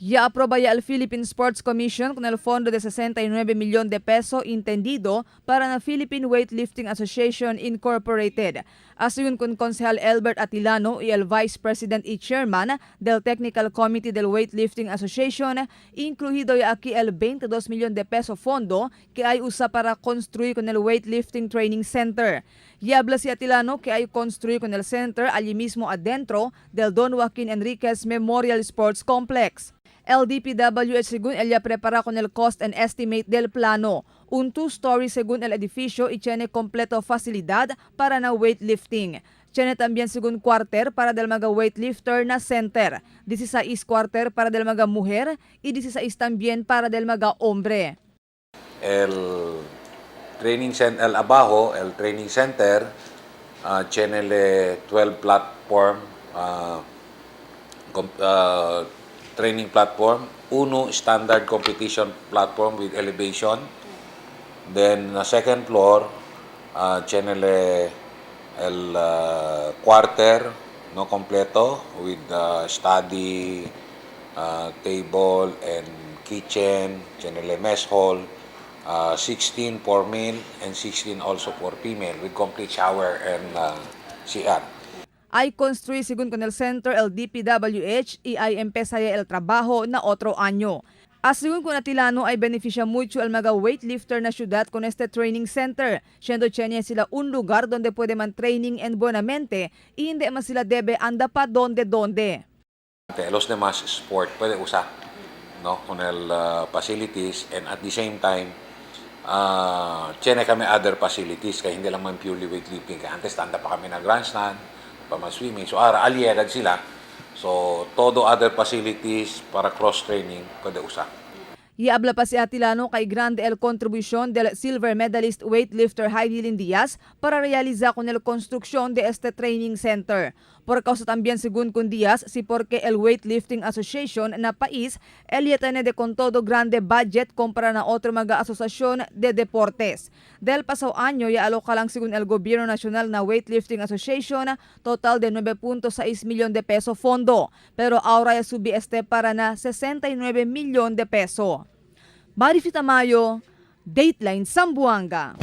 Ya aproba ya el Philippine Sports Commission con el fondo de 69 millón de peso entendido para la Philippine Weightlifting Association Incorporated. Ayon con Concejal Elbert Atilano y el Vice President y Chairman del Technical Committee del Weightlifting Association, incluido ya aquí el 22 millón de peso fondo que hay usa para construir con el Weightlifting Training Center. Y habla si Atilano que hay construir con el center allí mismo adentro del Don Joaquin Enriquez Memorial Sports Complex. El DPWH, según ella, prepara con el cost and estimate del plano. Un two-story según el edificio y tiene completo facilidad para na weightlifting. Tiene también según quarter para del mga weightlifter na center. 16 quarter para del mga mujer y 16 también para del mga hombre. El training center, el abajo, el training center, tiene 12 platform, training platform, uno standard competition platform with elevation. Then, na second floor, tiene el quarter no completo with study table and kitchen, tiene mess hall, 16 for male and 16 also for female with complete shower and CR. Hay construir según con el center el DPWH y hay empieza ya el trabajo na otro año. Según con Atilano, ay beneficia mucho al mga weightlifter na ciudad con este training center, siendo tiene sila un lugar donde puede man training en buenamente y hindi man sila debe anda pa donde donde. Los demás sport puede usar, no, con el facilities, and at the same time tiene kami other facilities kaya hindi lang man purely weightlifting. Kaya antes tanda pa kami ng grandstand pa man swimming, so ara aliagad sila. So todo other facilities para cross training puede usar. Iabla pa si Atilano kay grande el contribución del silver medalist weightlifter Hidilyn Diaz para realizar con el construcción de este training center. Por causa también según con Diaz, si porque el Weightlifting Association na país, el ya tiene de con todo grande budget compara na otro mga asosasyon de deportes. Del pasado año, ya aloka lang según el Gobierno Nacional na Weightlifting Association, total de 9.6 milyon de peso fondo. Pero ahora ya subi este para na 69 milyon de peso. Marifi Tamayo, Dateline Zamboanga.